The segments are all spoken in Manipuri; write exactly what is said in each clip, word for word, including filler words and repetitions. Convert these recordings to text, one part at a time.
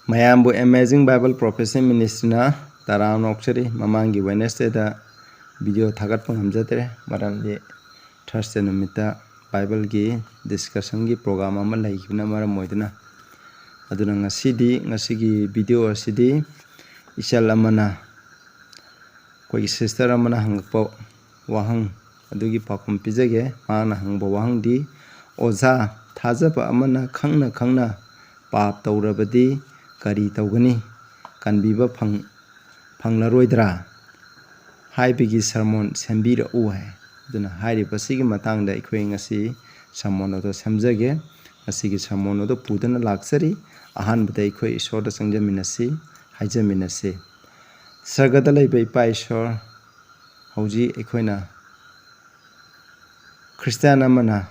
ꯃꯌꯥꯝꯕꯨ Amazing Bible Prophecy Ministryꯅ ꯇꯔꯥꯝꯅ ꯑꯣꯛꯆꯔꯤ꯫ ꯃꯃꯥꯡꯒꯤ Wednesdayꯗ video ꯊꯥꯒꯠꯄ ꯉꯝꯖꯗ꯭ꯔꯦ, ꯃꯔꯝꯗꯤ Thursday ꯅꯨꯃꯤꯠꯇ Bibleꯒꯤ discussionꯒꯤ program ꯑꯃ ꯂꯩꯈꯤꯕꯅ ꯃꯔꯝ ꯑꯣꯏꯗꯨꯅ꯫ ꯑꯗꯨꯅ ꯉꯁꯤꯗꯤ, ꯉꯁꯤꯒꯤ video ꯑꯁꯤꯗꯤ ꯏꯆꯜ ꯑꯃꯅ, ꯑꯩꯈꯣꯏꯒꯤ sister ꯑꯃꯅ ꯍꯪꯉꯛꯄ ꯋꯥꯍꯪ ꯑꯗꯨꯒꯤ ꯄꯥꯎꯈꯨꯝ ꯄꯤꯖꯒꯦ꯫ ꯃꯥꯅ ꯍꯪꯕ ꯋꯥꯍꯪꯗꯤ, "ꯑꯣꯖꯥ, ꯊꯥꯖꯕ ꯑꯃꯅ ꯈꯪꯅ ꯈꯪꯅ ꯄꯥꯞ ꯇꯧꯔꯕꯗꯤ ꯀꯔꯤ ꯇꯧꯒꯅꯤ? ꯀꯟꯕꯤꯕ ꯐꯪ-, ꯐꯪꯂꯔꯣꯏꯗ꯭ꯔꯥ?" ꯍꯥꯏꯕꯒꯤ sermon ꯁꯦꯝꯕꯤꯔꯛꯎ ꯍꯥꯏ꯫ ꯑꯗꯨꯅ ꯍꯥꯏꯔꯤꯕꯁꯤꯒꯤ ꯃꯇꯥꯡꯗ ꯑꯩꯈꯣꯏ ꯉꯁꯤ sermon ꯑꯗꯨ ꯁꯦꯝꯖꯒꯦ꯫ ꯉꯁꯤꯒꯤ sermon ꯑꯗꯨ ꯄꯨꯗꯨꯅ ꯂꯥꯛꯆꯔꯤ꯫ ꯑꯍꯥꯟꯕꯗ ꯑꯩꯈꯣꯏ ꯏꯁꯣꯔꯗ ꯆꯪꯖꯃꯤꯟꯅꯁꯤ, ꯍꯥꯏꯖꯃꯤꯟꯅꯁꯤ꯫ ꯁꯔꯒꯗ ꯂꯩꯕ ꯏꯄꯥ ꯏꯁꯣꯔ, ꯍꯧꯖꯤꯛ ꯑꯩꯈꯣꯏꯅ Christian ꯑꯃꯅ,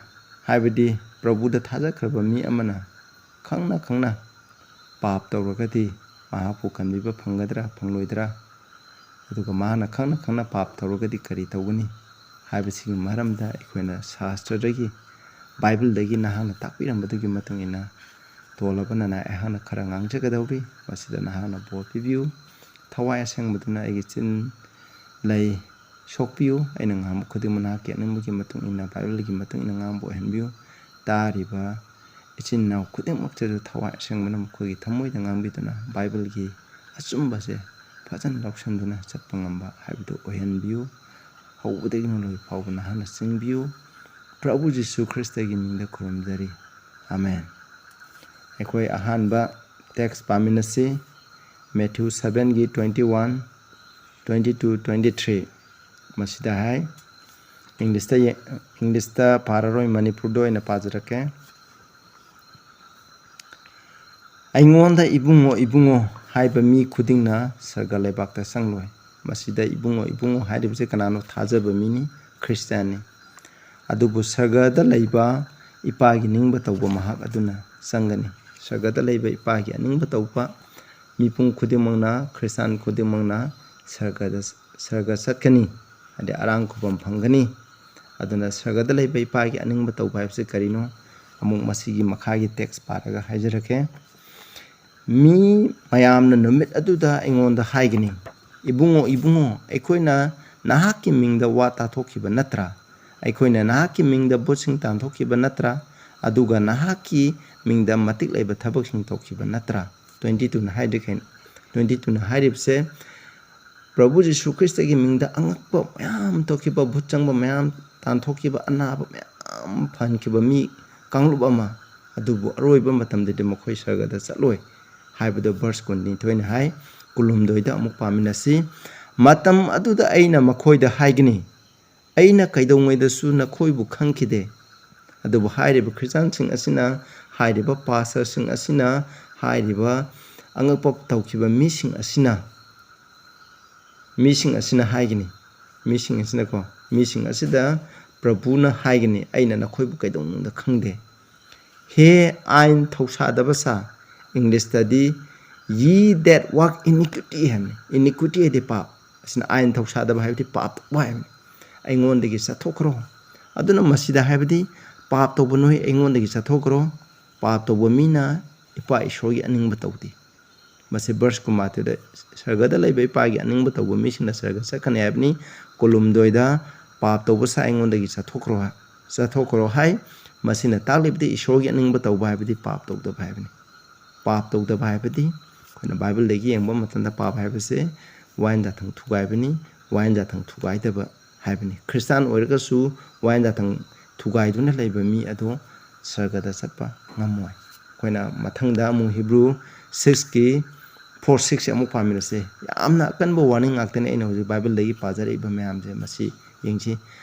ꯍꯥꯏꯕꯗꯤ ꯄ꯭ꯔꯚꯨꯗ ꯊꯥꯖꯈ꯭ꯔꯕ ꯃꯤ ꯑꯃꯅ ꯈꯪꯅ ꯈꯪꯅ ꯄꯥꯞ ꯇꯧꯔꯒꯗꯤ ꯃꯍꯥꯛꯄꯨ ꯀꯟꯕꯤꯕ ꯐꯪꯒꯗ꯭ꯔꯥ, ꯐꯪꯂꯣꯏꯗ꯭ꯔꯥ? ꯑꯗꯨꯒ ꯃꯍꯥꯛꯅ ꯈꯪꯅ ꯈꯪꯅ ꯄꯥꯞ ꯇꯧꯔꯒꯗꯤ ꯀꯔꯤ ꯇꯧꯒꯅꯤ ꯍꯥꯏꯕꯁꯤꯒꯤ ꯃꯔꯝꯗ ꯑꯩꯈꯣꯏꯅ ꯁꯥꯁꯇ꯭ꯔꯗꯒꯤ, ꯕꯥꯏꯕꯜꯗꯒꯤ ꯅꯍꯥꯛꯅ ꯇꯥꯛꯄꯤꯔꯝꯕꯗꯨꯒꯤ ꯃꯇꯨꯡ ꯏꯟꯅ ꯇꯣꯜꯂꯕ ꯅꯅꯥꯏ ꯑꯩꯍꯥꯛꯅ ꯈꯔ ꯉꯥꯡꯖꯒꯗꯧꯔꯤ꯫ ꯃꯁꯤꯗ ꯅꯍꯥꯛꯅ ꯕꯣꯔ ꯄꯤꯕꯤꯌꯨ꯫ ꯊꯋꯥꯏ ꯑꯁꯦꯡꯕꯗꯨꯅ ꯑꯩꯒꯤ ꯆꯤꯟ, ꯂꯩ, ꯁꯣꯛꯄꯤꯌꯨ꯫ ꯑꯩꯅ ꯉꯥꯡꯕ ꯈꯨꯗꯤꯡꯃꯛ ꯅꯍꯥꯛꯀꯤ ꯑꯅꯤꯡꯕꯒꯤ ꯃꯇꯨꯡ ꯏꯟꯅ, ꯕꯥꯏꯕꯜꯒꯤ ꯃꯇꯨꯡ ꯏꯟꯅ ꯉꯥꯡꯕ ꯑꯣꯏꯍꯟꯕꯤꯌꯨ꯫ ꯇꯥꯔꯤꯕ ꯏꯆꯤꯟ ꯏꯅꯥꯎ ꯈꯨꯗꯤꯡꯃꯛꯇꯁꯨ ꯊꯋꯥꯏ ꯑꯁꯦꯡꯕꯅ ꯃꯈꯣꯏꯒꯤ ꯊꯃꯣꯏꯗ ꯉꯥꯡꯕꯤꯗꯨꯅ ꯕꯥꯏꯕꯜꯒꯤ ꯑꯆꯨꯝꯕꯁꯦ ꯐꯖꯅ ꯂꯧꯁꯤꯟꯗꯨꯅ ꯆꯠꯄ ꯉꯝꯕ ꯍꯥꯏꯕꯗꯨ ꯑꯣꯏꯍꯟꯕꯤꯌꯨ꯫ ꯍꯧꯕꯗꯒꯤꯅ ꯂꯣꯏ ꯐꯥꯎꯕ ꯅꯍꯥꯛꯅ ꯆꯤꯡꯕꯤꯌꯨ꯫ ꯄ꯭ꯔꯚꯨ ꯖꯤꯁꯨ ꯈ꯭ꯔꯤꯁꯇꯒꯤ ꯃꯤꯡꯗ ꯈꯨꯔꯨꯝꯖꯔꯤ꯫ ꯑꯃꯦꯟ꯫ ꯑꯩꯈꯣꯏ ꯑꯍꯥꯟꯕ text ꯄꯥꯃꯤꯟꯅꯁꯤ꯫ Matthew sevenꯒꯤ twenty one, twenty two, twenty three꯫ ꯃꯁꯤꯗ ꯍꯥꯏ, Englishꯇ ꯌꯦ-, Englishꯇ ꯄꯥꯔꯔꯣꯏ, ꯃꯅꯤꯄꯨꯔꯗ ꯑꯣꯏꯅ ꯄꯥꯖꯔꯛꯀꯦ꯫ "ꯑꯩꯉꯣꯟꯗ 'ꯏꯕꯨꯡꯉꯣ, ꯏꯕꯨꯡꯉꯣ' ꯍꯥꯏꯕ ꯃꯤ ꯈꯨꯗꯤꯡꯅ ꯁꯔꯒ ꯂꯩꯕꯥꯛꯇ ꯆꯪꯂꯣꯏ"꯫ ꯃꯁꯤꯗ "ꯏꯕꯨꯡꯉꯣ, ꯏꯕꯨꯡꯉꯣ" ꯍꯥꯏꯔꯤꯕꯁꯤ ꯀꯅꯥꯅꯣ? ꯊꯥꯖꯕ ꯃꯤꯅꯤ, Christianꯅꯤ꯫ "ꯑꯗꯨꯕꯨ ꯁꯔꯒꯗ ꯂꯩꯕ ꯏꯄꯥꯒꯤ ꯅꯤꯡꯕ ꯇꯧꯕ ꯃꯍꯥꯛ ꯑꯗꯨꯅ ꯆꯪꯒꯅꯤ"꯫ ꯁꯔꯒꯗ ꯂꯩꯕ ꯏꯄꯥꯒꯤ ꯑꯅꯤꯡꯕ ꯇꯧꯕ ꯃꯤꯄꯨꯝ ꯈꯨꯗꯤꯡꯃꯛꯅ, Christian ꯈꯨꯗꯤꯡꯃꯛꯅ ꯁꯔꯒꯗ, ꯁꯔꯒ ꯆꯠꯀꯅꯤ, ꯍꯥꯏꯗꯤ ꯑꯔꯥꯡ ꯈꯨꯕꯝ ꯐꯪꯒꯅꯤ꯫ ꯑꯗꯨꯅ ꯁꯔꯒꯗ ꯂꯩꯕ ꯏꯄꯥꯒꯤ ꯑꯅꯤꯡꯕ ꯇꯧꯕ ꯍꯥꯏꯕꯁꯤ ꯀꯔꯤꯅꯣ? ꯑꯃꯨꯛ ꯃꯁꯤꯒꯤ ꯃꯈꯥꯒꯤ text ꯄꯥꯔꯒ ꯍꯥꯏꯖꯔꯛꯀꯦ꯫ ꯃꯤ ꯃꯌꯥꯝꯅ ꯅꯨꯃꯤꯠ ꯑꯗꯨꯗ ꯑꯩꯉꯣꯟꯗ ꯍꯥꯏꯒꯅꯤ, "ꯏꯕꯨꯡꯉꯣ, ꯏꯕꯨꯡꯉꯣ, ꯑꯩꯈꯣꯏꯅ ꯅꯍꯥꯛꯀꯤ ꯃꯤꯡꯗ ꯋꯥ ꯇꯥꯊꯣꯛꯈꯤꯕ ꯅꯠꯇ꯭ꯔꯥ? ꯑꯩꯈꯣꯏꯅ ꯅꯍꯥꯛꯀꯤ ꯃꯤꯡꯗ ꯚꯨꯠꯁꯤꯡ ꯇꯥꯟꯊꯣꯛꯈꯤꯕ ꯅꯠꯇ꯭ꯔꯥ? ꯑꯗꯨꯒ ꯅꯍꯥꯛꯀꯤ ꯃꯤꯡꯗ ꯃꯇꯤꯛ ꯂꯩꯕ ꯊꯕꯛꯁꯤꯡ ꯇꯧꯈꯤꯕ ꯅꯠꯇ꯭ꯔꯥ?" ꯇ꯭ꯋꯦꯟꯇꯤ ꯇꯨꯅ ꯍꯥꯏꯔꯤꯈꯩ, ꯇ꯭ꯋꯦꯟꯇꯤ ꯇꯨꯅ ꯍꯥꯏꯔꯤꯕꯁꯦ, ꯄ꯭ꯔꯚꯨ ꯖꯤꯁꯨ ꯈ꯭ꯔꯤꯁꯇꯒꯤ ꯃꯤꯡꯗ ꯑꯉꯛꯄ ꯃꯌꯥꯝ ꯊꯣꯛꯈꯤꯕ, ꯚꯨꯠ ꯆꯪꯕ ꯃꯌꯥꯝ ꯇꯥꯟꯊꯣꯛꯈꯤꯕ, ꯑꯅꯥꯕ ꯃꯌꯥꯝ ꯐꯍꯟꯈꯤꯕ ꯃꯤ ꯀꯥꯡꯂꯨꯞ ꯑꯃ, ꯑꯗꯨꯕꯨ ꯑꯔꯣꯏꯕ ꯃꯇꯝꯗꯗꯤ ꯃꯈꯣꯏ ꯁꯔꯒꯗ ꯆꯠꯂꯣꯏ ꯍꯥꯏꯕꯗꯣ ꯚꯔꯁ ꯀꯨꯟꯅꯤꯊꯣꯏꯅ ꯍꯥꯏ꯫ ꯀꯨꯟꯍꯨꯝꯗꯣꯏꯗ ꯑꯃꯨꯛ ꯄꯥꯃꯤꯟꯅꯁꯤ꯫ "ꯃꯇꯝ ꯑꯗꯨꯗ ꯑꯩꯅ ꯃꯈꯣꯏꯗ ꯍꯥꯏꯒꯅꯤ, 'ꯑꯩꯅ ꯀꯩꯗꯧꯉꯩꯗꯁꯨ ꯅꯈꯣꯏꯕꯨ ꯈꯪꯈꯤꯗꯦ.'" ꯑꯗꯨꯕꯨ ꯍꯥꯏꯔꯤꯕ ꯈ꯭ꯔꯤꯁꯇꯥꯟꯁꯤꯡ ꯑꯁꯤꯅ, ꯍꯥꯏꯔꯤꯕ ꯄꯥꯁꯇꯔꯁꯤꯡ ꯑꯁꯤꯅ, ꯍꯥꯏꯔꯤꯕ ꯑꯉꯛꯄ ꯇꯧꯈꯤꯕ ꯃꯤꯁꯤꯡ ꯑꯁꯤꯅ, ꯃꯤꯁꯤꯡ ꯑꯁꯤꯅ ꯍꯥꯏꯒꯅꯤ, ꯃꯤꯁꯤꯡ ꯑꯁꯤꯅꯀꯣ, ꯃꯤꯁꯤꯡ ꯑꯁꯤꯗ ꯄ꯭ꯔꯚꯨꯅ ꯍꯥꯏꯒꯅꯤ, "ꯑꯩꯅ ꯅꯈꯣꯏꯕꯨ ꯀꯩꯗꯧꯅꯨꯡꯗ ꯈꯪꯗꯦ꯫ ꯍꯦ ꯑꯥꯏꯟ ꯊꯧꯁꯥꯗꯕ ꯁꯥ"꯫ ꯏꯪꯂꯤꯁꯇꯗꯤ "Ye that work iniquity" ꯍꯥꯏꯕꯅꯤ꯫ Iniquity ꯍꯥꯏꯗꯤ ꯄꯥꯞ꯫ ꯑꯁꯤꯅ ꯑꯥꯏꯟ ꯊꯧꯁꯥꯗꯕ ꯍꯥꯏꯕꯗꯤ ꯄꯥꯞ ꯇꯧꯕ ꯍꯥꯏꯕꯅꯤ꯫ "ꯑꯩꯉꯣꯟꯗꯒꯤ ꯆꯠꯊꯣꯛꯈ꯭ꯔꯣ"꯫ ꯑꯗꯨꯅ ꯃꯁꯤꯗ ꯍꯥꯏꯕꯗꯤ, "ꯄꯥꯞ ꯇꯧꯕ ꯅꯣꯏ ꯑꯩꯉꯣꯟꯗꯒꯤ ꯆꯠꯊꯣꯛꯈ꯭ꯔꯣ"꯫ ꯄꯥꯞ ꯇꯧꯕ ꯃꯤꯅ ꯏꯄꯥ ꯏꯁꯣꯔꯒꯤ ꯑꯅꯤꯡꯕ ꯇꯧꯗꯦ꯫ ꯃꯁꯤ ꯚꯔꯁ ꯀꯨꯟꯃꯥꯊꯣꯏꯗ, "ꯁꯔꯒꯗ ꯂꯩꯕ ꯏꯄꯥꯒꯤ ꯑꯅꯤꯡꯕ ꯇꯧꯕ ꯃꯤꯁꯤꯡꯅ ꯁꯔꯒ ꯆꯠꯀꯅꯤ" ꯍꯥꯏꯕꯅꯤ꯫ ꯀꯨꯟꯍꯨꯝꯗꯣꯏꯗ, "ꯄꯥꯞ ꯇꯧꯕ ꯁꯥ ꯑꯩꯉꯣꯟꯗꯒꯤ ꯆꯠꯊꯣꯛꯈ꯭ꯔꯣ ꯍꯥꯏ-, ꯆꯠꯊꯣꯛꯈ꯭ꯔꯣ" ꯍꯥꯏ꯫ ꯃꯁꯤꯅ ꯇꯥꯛꯂꯤꯕꯗꯤ ꯏꯁꯣꯔꯒꯤ ꯑꯅꯤꯡꯕ ꯇꯧꯕ ꯍꯥꯏꯕꯗꯤ ꯄꯥꯞ ꯇꯧꯗꯕ ꯍꯥꯏꯕꯅꯤ꯫ ꯄꯥꯞ ꯇꯧꯗꯕ ꯍꯥꯏꯕꯗꯤ ꯑꯩꯈꯣꯏꯅ ꯕꯥꯏꯕꯜꯗꯒꯤ ꯌꯦꯡꯕ ꯃꯇꯝꯗ ꯄꯥꯞ ꯍꯥꯏꯕꯁꯦ ꯋꯥꯌꯦꯟ ꯌꯥꯊꯪ ꯊꯨꯒꯥꯏꯕꯅꯤ, ꯋꯥꯌꯦꯟ ꯌꯥꯊꯪ ꯊꯨꯒꯥꯏꯗꯕ ꯍꯥꯏꯕꯅꯤ꯫ ꯈ꯭ꯔꯤꯁꯇꯥꯟ ꯑꯣꯏꯔꯒꯁꯨ ꯋꯥꯌꯦꯟ ꯌꯥꯊꯪ ꯊꯨꯒꯥꯏꯗꯨꯅ ꯂꯩꯕ ꯃꯤ ꯑꯗꯣ ꯁꯔꯒꯗ ꯆꯠꯄ ꯉꯝꯃꯣꯏ꯫ ꯑꯩꯈꯣꯏꯅ ꯃꯊꯪꯗ ꯑꯃꯨꯛ ꯍꯤꯕ꯭ꯔꯨ ꯁꯤꯛꯁꯀꯤ ꯐꯣꯔ ꯁꯤꯛꯁꯁꯦ ꯑꯃꯨꯛ ꯄꯥꯃꯤꯟꯅꯁꯦ꯫ ꯌꯥꯝꯅ ꯑꯀꯟꯕ ꯋꯥꯔꯅꯤꯡ ꯉꯥꯛꯇꯅꯤ ꯑꯩꯅ ꯍꯧꯖꯤꯛ ꯕꯥꯏꯕꯜꯗꯒꯤ ꯄꯥꯖꯔꯛꯏꯕ ꯃꯌꯥꯝꯁꯦ, ꯃꯁꯤ ꯌꯦꯡꯁꯤ꯫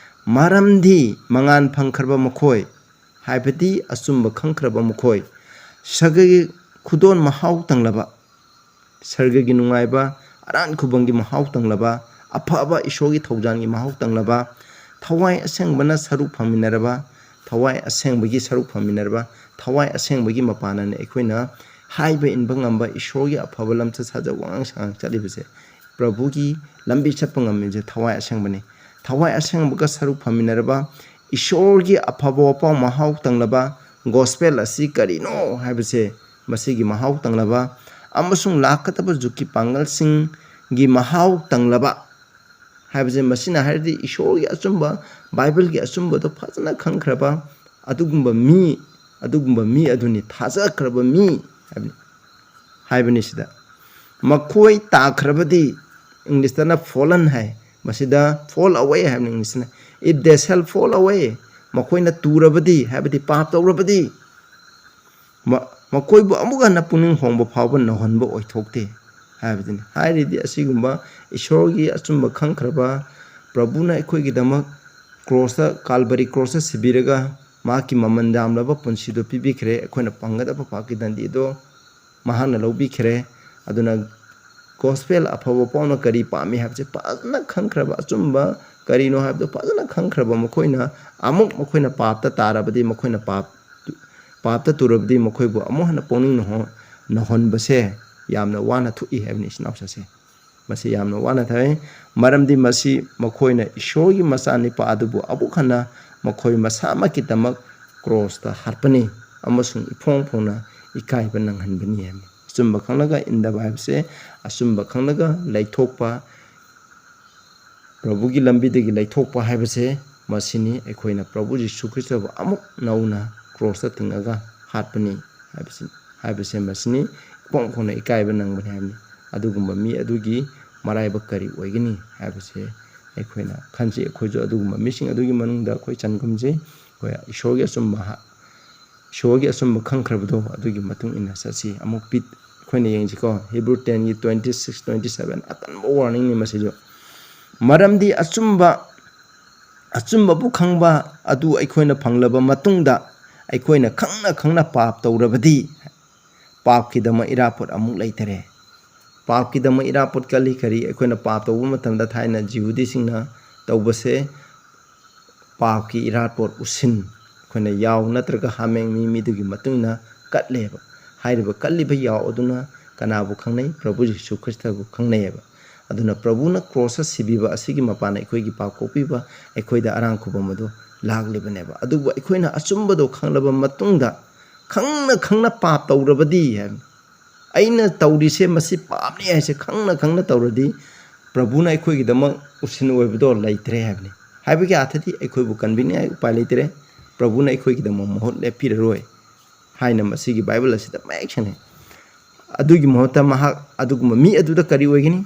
"ꯃꯔꯝꯗꯤ ꯃꯉꯥꯟ ꯐꯪꯈ꯭ꯔꯕ ꯃꯈꯣꯏ", ꯍꯥꯏꯕꯗꯤ ꯑꯆꯨꯝꯕ ꯈꯪꯈ꯭ꯔꯕ ꯃꯈꯣꯏ, "ꯁꯔꯒꯒꯤ ꯈꯨꯗꯣꯜ ꯃꯍꯥꯎ ꯇꯪꯂꯕ", ꯁꯔꯒꯒꯤ ꯅꯨꯡꯉꯥꯏꯕ, ꯑꯔꯥꯟ ꯈꯨꯕꯝꯒꯤ ꯃꯍꯥꯎ ꯇꯪꯂꯕ, ꯑꯐꯕ ꯏꯁꯣꯔꯒꯤ ꯊꯧꯖꯥꯜꯒꯤ ꯃꯍꯥꯎ ꯇꯪꯂꯕ, ꯊꯋꯥꯏ ꯑꯁꯦꯡꯕꯅ ꯁꯔꯨꯛ ꯐꯪꯃꯤꯟꯅꯔꯕ, ꯊꯋꯥꯏ ꯑꯁꯦꯡꯕꯒꯤ ꯁꯔꯨꯛ ꯐꯪꯃꯤꯟꯅꯔꯕ, ꯊꯋꯥꯏ ꯑꯁꯦꯡꯕꯒꯤ ꯃꯄꯥꯟꯅꯅ ꯑꯩꯈꯣꯏꯅ ꯍꯥꯏꯕ ꯏꯟꯕ ꯉꯝꯕ ꯏꯁꯣꯔꯒꯤ ꯑꯐꯕ ꯂꯝꯆꯠ ꯁꯥꯖꯠ ꯋꯥꯉꯥꯡ ꯁꯉꯥꯡ ꯆꯠꯂꯤꯕꯁꯦ꯫ ꯄ꯭ꯔꯚꯨꯒꯤ ꯂꯝꯕꯤ ꯆꯠꯄ ꯉꯝꯃꯤꯕꯁꯦ ꯊꯋꯥꯏ ꯑꯁꯦꯡꯕꯅꯤ꯫ ꯊꯋꯥꯏ ꯑꯁꯦꯡꯕꯒ ꯁꯔꯨꯛ ꯐꯪꯃꯤꯟꯅꯔꯕ, ꯏꯁꯣꯔꯒꯤ ꯑꯐꯕ ꯋꯥꯄꯥꯎ ꯃꯍꯥꯎ ꯇꯪꯂꯕ ꯒꯣꯁꯄꯦꯜ ꯑꯁꯤ ꯀꯔꯤꯅꯣ ꯍꯥꯏꯕꯁꯦ ꯃꯁꯤꯒꯤ ꯃꯍꯥꯎ ꯇꯪꯂꯕ ꯑꯃꯁꯨꯡ ꯂꯥꯛꯀꯗꯕ ꯖꯨꯛꯀꯤ ꯄꯥꯡꯒꯜꯁꯤꯡꯒꯤ ꯃꯍꯥꯎ ꯇꯪꯂꯕ ꯍꯥꯏꯕꯁꯦ, ꯃꯁꯤꯅ ꯍꯥꯏꯔꯗꯤ ꯏꯁꯣꯔꯒꯤ ꯑꯆꯨꯝꯕ, ꯕꯥꯏꯕꯜꯒꯤ ꯑꯆꯨꯝꯕꯗꯣ ꯐꯖꯅ ꯈꯪꯈ꯭ꯔꯕ ꯑꯗꯨꯒꯨꯝꯕ ꯃꯤ, ꯑꯗꯨꯒꯨꯝꯕ ꯃꯤ ꯑꯗꯨꯅꯤ, ꯊꯥꯖꯈ꯭ꯔꯕ ꯃꯤ ꯍꯥꯏꯕꯅꯤ, ꯍꯥꯏꯕꯅꯤ ꯁꯤꯗ꯫ ꯃꯈꯣꯏ ꯇꯥꯈ꯭ꯔꯕꯗꯤ, ꯏꯪꯂꯤꯁꯇꯅ fallen ꯍꯥꯏ, ꯃꯁꯤꯗ fall away ꯍꯥꯏꯕꯅꯤ ꯏꯪꯂꯤꯁꯇꯅ꯫ If they shall fall away, ꯃꯈꯣꯏꯅ ꯇꯨꯔꯕꯗꯤ, ꯍꯥꯏꯕꯗꯤ ꯄꯥꯞ ꯇꯧꯔꯕꯗꯤ, ꯃ-, ꯃꯈꯣꯏꯕꯨ ꯑꯃꯨꯛ ꯍꯟꯅ ꯄꯨꯛꯅꯤꯡ ꯍꯣꯡꯕ ꯐꯥꯎꯕ ꯅꯧꯍꯟꯕ ꯑꯣꯏꯊꯣꯛꯇꯦ ꯍꯥꯏꯕꯗꯨꯅꯤ꯫ ꯍꯥꯏꯔꯤꯗꯤ ꯑꯁꯤꯒꯨꯝꯕ ꯏꯁꯣꯔꯒꯤ ꯑꯆꯨꯝꯕ ꯈꯪꯈ꯭ꯔꯕ ꯄ꯭ꯔꯚꯨꯅ ꯑꯩꯈꯣꯏꯒꯤꯗꯃꯛ ꯀ꯭ꯔꯣꯁꯇ, ꯀꯥꯜꯕꯔꯤ ꯀ꯭ꯔꯣꯁꯇ ꯁꯤꯕꯤꯔꯒ ꯃꯍꯥꯛꯀꯤ ꯃꯃꯜ ꯌꯥꯝꯂꯕ ꯄꯨꯟꯁꯤꯗꯣ ꯄꯤꯕꯤꯈ꯭ꯔꯦ꯫ ꯑꯩꯈꯣꯏꯅ ꯐꯪꯒꯗꯕ ꯄꯥꯞꯀꯤ ꯗꯟꯗꯤꯗꯣ ꯃꯍꯥꯛꯅ ꯂꯧꯕꯤꯈ꯭ꯔꯦ꯫ ꯑꯗꯨꯅ ꯒꯣꯁꯄꯦꯜ ꯑꯐꯕ ꯄꯥꯎꯅ ꯀꯔꯤ ꯄꯥꯝꯃꯤ ꯍꯥꯏꯕꯁꯦ ꯐꯖꯅ ꯈꯪꯈ꯭ꯔꯕ, ꯑꯆꯨꯝꯕ ꯀꯔꯤꯅꯣ ꯍꯥꯏꯕꯗꯣ ꯐꯖꯅ ꯈꯪꯈ꯭ꯔꯕ ꯃꯈꯣꯏꯅ ꯑꯃꯨꯛ ꯃꯈꯣꯏꯅ ꯄꯥꯞꯇ ꯇꯥꯔꯕꯗꯤ, ꯃꯈꯣꯏꯅ ꯄꯥꯞ, ꯄꯥꯞꯇ ꯇꯨꯔꯕꯗꯤ ꯃꯈꯣꯏꯕꯨ ꯑꯃꯨꯛ ꯍꯟꯅ ꯄꯨꯛꯅꯤꯡ ꯅꯧꯍꯣ-, ꯅꯧꯍꯟꯕꯁꯦ ꯌꯥꯝꯅ ꯋꯥꯅ ꯊꯣꯛꯏ ꯍꯥꯏꯕꯅꯤ, ꯏꯆꯤꯟ ꯏꯅꯥꯎꯁꯤꯡꯁꯦ꯫ ꯃꯁꯤ ꯌꯥꯝꯅ ꯋꯥꯅ ꯊꯣꯛꯏ, ꯃꯔꯝꯗꯤ ꯃꯁꯤ ꯃꯈꯣꯏꯅ ꯏꯁꯣꯔꯒꯤ ꯃꯆꯥꯅꯤꯄꯥ ꯑꯗꯨꯕꯨ ꯑꯃꯨꯛ ꯍꯟꯅ ꯃꯈꯣꯏ ꯃꯁꯥꯃꯛꯀꯤꯗꯃꯛ ꯀ꯭ꯔꯣꯁꯇ ꯍꯥꯠꯄꯅꯤ ꯑꯃꯁꯨꯡ ꯏꯐꯣꯡ ꯐꯣꯡꯅ ꯏꯀꯥꯏꯕ ꯅꯪꯍꯟꯕꯅꯤ ꯍꯥꯏꯕꯅꯤ꯫ ꯑꯆꯨꯝꯕ ꯈꯪꯂꯒ ꯏꯟꯗꯕ ꯍꯥꯏꯕꯁꯦ, ꯑꯆꯨꯝꯕ ꯈꯪꯂꯒ ꯂꯩꯊꯣꯛꯄ, ꯄ꯭ꯔꯚꯨꯒꯤ ꯂꯝꯕꯤꯗꯒꯤ ꯂꯩꯊꯣꯛꯄ ꯍꯥꯏꯕꯁꯦ ꯃꯁꯤꯅꯤ꯫ ꯑꯩꯈꯣꯏꯅ ꯄ꯭ꯔꯚꯨ ꯖꯤꯁꯨ ꯈ꯭ꯔꯤꯁꯇꯕꯨ ꯑꯃꯨꯛ ꯅꯧꯅ ꯀ꯭ꯔꯣꯁꯇ ꯇꯤꯡꯉꯒ ꯍꯥꯠꯄꯅꯤ ꯍꯥꯏꯕꯁꯤ, ꯍꯥꯏꯕꯁꯦ ꯃꯁꯤꯅꯤ꯫ ꯏꯐꯣꯡ ꯐꯣꯡꯅ ꯏꯀꯥꯏꯕ ꯅꯪꯕꯅꯤ ꯍꯥꯏꯕꯅꯤ꯫ ꯑꯗꯨꯒꯨꯝꯕ ꯃꯤ ꯑꯗꯨꯒꯤ ꯃꯔꯥꯏꯕꯛ ꯀꯔꯤ ꯑꯣꯏꯒꯅꯤ ꯍꯥꯏꯕꯁꯦ ꯑꯩꯈꯣꯏꯅ ꯈꯟꯁꯤ꯫ ꯑꯩꯈꯣꯏꯁꯨ ꯑꯗꯨꯒꯨꯝꯕ ꯃꯤꯁꯤꯡ ꯑꯗꯨꯒꯤ ꯃꯅꯨꯡꯗ ꯑꯩꯈꯣꯏ ꯆꯟꯒꯨꯝꯁꯤ꯫ ꯑꯩꯈꯣꯏ ꯏꯁꯣꯔꯒꯤ ꯑꯆꯨꯝꯕ ꯍꯥ-, ꯏꯁꯣꯔꯒꯤ ꯑꯆꯨꯝꯕ ꯈꯪꯈ꯭ꯔꯕꯗꯣ ꯑꯗꯨꯒꯤ ꯃꯇꯨꯡ ꯏꯟꯅ ꯆꯠꯁꯤ꯫ ꯑꯃꯨꯛ ꯄꯤꯠ-, ꯑꯩꯈꯣꯏꯅ ꯌꯦꯡꯁꯤꯀꯣ, ꯍꯤꯕ꯭ꯔꯨ ten ꯒꯤ twenty six, twenty seven, ꯑꯀꯟꯕ warning ꯅꯤ ꯃꯁꯤꯁꯨ꯫ ꯃꯔꯝꯗꯤ ꯑꯆꯨꯝꯕ, ꯑꯆꯨꯝꯕꯕꯨ ꯈꯪꯕ ꯑꯗꯨ ꯑꯩꯈꯣꯏꯅ ꯐꯪꯂꯕ ꯃꯇꯨꯡꯗ, ꯑꯩꯈꯣꯏꯅ ꯈꯪꯅ ꯈꯪꯅ ꯄꯥꯞ ꯇꯧꯔꯕꯗꯤ, ꯄꯥꯞꯀꯤꯗꯃꯛ ꯏꯔꯥꯄꯣꯠ ꯑꯃꯨꯛ ꯂꯩꯇꯔꯦ꯫ ꯄꯥꯞꯀꯤꯗꯃꯛ ꯏꯔꯥꯄꯣꯠ ꯀꯜꯂꯤ꯫ ꯀꯔꯤ? ꯑꯩꯈꯣꯏꯅ ꯄꯥꯞ ꯇꯧꯕ ꯃꯇꯝꯗ ꯊꯥꯏꯅ ꯖꯤꯍꯨꯗꯤꯁꯤꯡꯅ ꯇꯧꯕꯁꯦ, ꯄꯥꯞꯀꯤ ꯏꯔꯥꯠꯄꯣꯠ ꯎꯁꯤꯟ, ꯑꯩꯈꯣꯏꯅ ꯌꯥꯎ ꯅꯠꯇ꯭ꯔꯒ ꯍꯥꯃꯦꯡ ꯃꯤ ꯃꯤꯗꯨꯒꯤ ꯃꯇꯨꯡ ꯏꯟꯅ ꯀꯠꯂꯦꯕ꯫ ꯍꯥꯏꯔꯤꯕ ꯀꯠꯂꯤꯕ ꯌꯥꯎ ꯑꯗꯨꯅ ꯀꯅꯥꯕꯨ ꯈꯪꯅꯩ? ꯄ꯭ꯔꯚꯨ ꯖꯤꯁꯨ ꯈ꯭ꯔꯤꯁꯇꯕꯨ ꯈꯪꯅꯩꯌꯦꯕ꯫ ꯑꯗꯨꯅ ꯄ꯭ꯔꯚꯨꯅ ꯀ꯭ꯔꯣꯁꯇ ꯁꯤꯕꯤꯕ ꯑꯁꯤꯒꯤ ꯃꯄꯥꯟꯅ ꯑꯩꯈꯣꯏꯒꯤ ꯄꯥꯞ ꯀꯣꯛꯄꯤꯕ, ꯑꯩꯈꯣꯏꯗ ꯑꯔꯥꯡ ꯈꯨꯕꯝ ꯑꯗꯨ ꯂꯥꯛꯂꯤꯕꯅꯦꯕ꯫ ꯑꯗꯨꯕꯨ ꯑꯩꯈꯣꯏꯅ ꯑꯆꯨꯝꯕꯗꯣ ꯈꯪꯂꯕ ꯃꯇꯨꯡꯗ, ꯈꯪꯅ ꯈꯪꯅ ꯄꯥꯞ ꯇꯧꯔꯕꯗꯤ ꯍꯥꯏꯕꯅꯤ꯫ ꯑꯩꯅ ꯇꯧꯔꯤꯁꯦ ꯃꯁꯤ ꯄꯥꯞꯅꯤ ꯍꯥꯏꯁꯦ ꯈꯪꯅ ꯈꯪꯅ ꯇꯧꯔꯗꯤ ꯄ꯭ꯔꯚꯨꯅ ꯑꯩꯈꯣꯏꯒꯤꯗꯃꯛ ꯎꯁꯤꯟ ꯑꯣꯏꯕꯗꯣ ꯂꯩꯇ꯭ꯔꯦ ꯍꯥꯏꯕꯅꯤ꯫ ꯍꯥꯏꯕꯒꯤ ꯑꯥꯊꯗꯤ ꯑꯩꯈꯣꯏꯕꯨ ꯀꯟꯕꯤꯅꯤꯡꯉꯥꯏ ꯎꯄꯥꯏ ꯂꯩꯇ꯭ꯔꯦ, ꯄ꯭ꯔꯚꯨꯅ ꯑꯩꯈꯣꯏꯒꯤꯗꯃꯛ ꯃꯍꯨꯠ ꯂꯦꯞꯄꯤꯔꯔꯣꯏ ꯍꯥꯏꯅ ꯃꯁꯤꯒꯤ ꯕꯥꯏꯕꯜ ꯑꯁꯤꯗ ꯃꯌꯦꯛ ꯁꯦꯡꯅ꯫ ꯑꯗꯨꯒꯤ ꯃꯍꯨꯠꯇ ꯃꯍꯥꯛ ꯑꯗꯨꯒꯨꯝꯕ ꯃꯤ ꯑꯗꯨꯗ ꯀꯔꯤ ꯑꯣꯏꯒꯅꯤ?